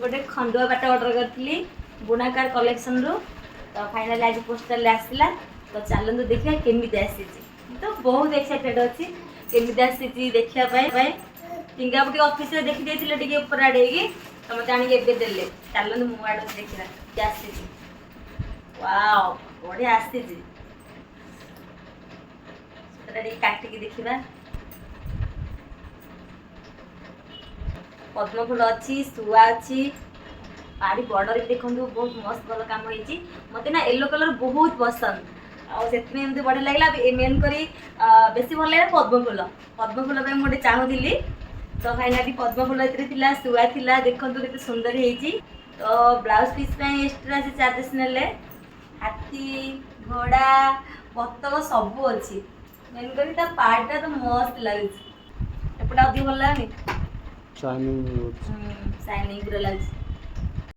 ଗୋଟେ ଖଣ୍ଡୁଆ ପାଟ ଅର୍ଡ଼ର କରିଥିଲି ବୁଣାକାର କଲେକ୍ସନରୁ। ତ ଫାଇନାଲି ଆଜି ପୋଷ୍ଟାଲରେ ଆସିଲା। ତ ଚାଲନ୍ତୁ ଦେଖିବା କେମିତି ଆସିଛି। ମୁଁ ତ ବହୁତ ଏକ୍ସାଇଟେଡ୍ ଅଛି କେମିତି ଆସିଛି ଦେଖିବା ପାଇଁ। ଟିଙ୍ଗାବୁ ଟିକେ ଅଫିସରେ ଦେଖି ଦେଇଥିଲେ ଟିକେ ଉପରେ ଆଡ଼େଇକି, ତ ମୋତେ ଆଣିକି ଏବେ ଦେଲେ। ଚାଲନ୍ତୁ, ମୁଁ ଆଡ଼େ ଦେଖିବା କେମିତି ଆସିଛି। ୱାଓ, ବଢ଼ିଆ ଆସିଛି। ସେଟା ଟିକେ କାଟିକି ଦେଖିବା। ପଦ୍ମ ଫୁଲ ଅଛି, ଶୁଆ ଅଛି, ପାଡ଼ି ବର୍ଡର ବି ଦେଖନ୍ତୁ, ବହୁତ ମସ୍ତ ଭଲ କାମ ହେଇଛି। ମୋତେ ନା ୟେଲୋ କଲର୍ ବହୁତ ପସନ୍ଦ ଆଉ ସେଥିପାଇଁ ଏମିତି ବଢ଼ିଆ ଲାଗିଲା। ମେନ୍ କରି ବେଶୀ ଭଲ ଲାଗିଲା ପଦ୍ମ ଫୁଲ। ପଦ୍ମ ଫୁଲ ପାଇଁ ମୁଁ ଗୋଟେ ଚାହୁଁଥିଲି, ତ ଫାଇନାଲି ପଦ୍ମ ଫୁଲ ଏଥିରେ ଥିଲା, ଶୁଆ ଥିଲା। ଦେଖନ୍ତୁ କେତେ ସୁନ୍ଦର ହେଇଛି। ତ ବ୍ଲାଉଜ ପିସ୍ ପାଇଁ ଏକ୍ସଟ୍ରା ସେ ଚାର୍ଜେସ୍ ନେଲେ। ହାତୀ, ଘୋଡ଼ା, ବତକ ସବୁ ଅଛି। ମେନ୍ କରି ତା ପାର୍ଟଟା ତ ମସ୍ତ ଲାଗୁଛି। ଏପଟେ ଅଧିକ ଭଲ ଲାଗୁନି? ସାଇନିଂ। ସାଇନିଂ ପୁରା ଲାଗୁଛି।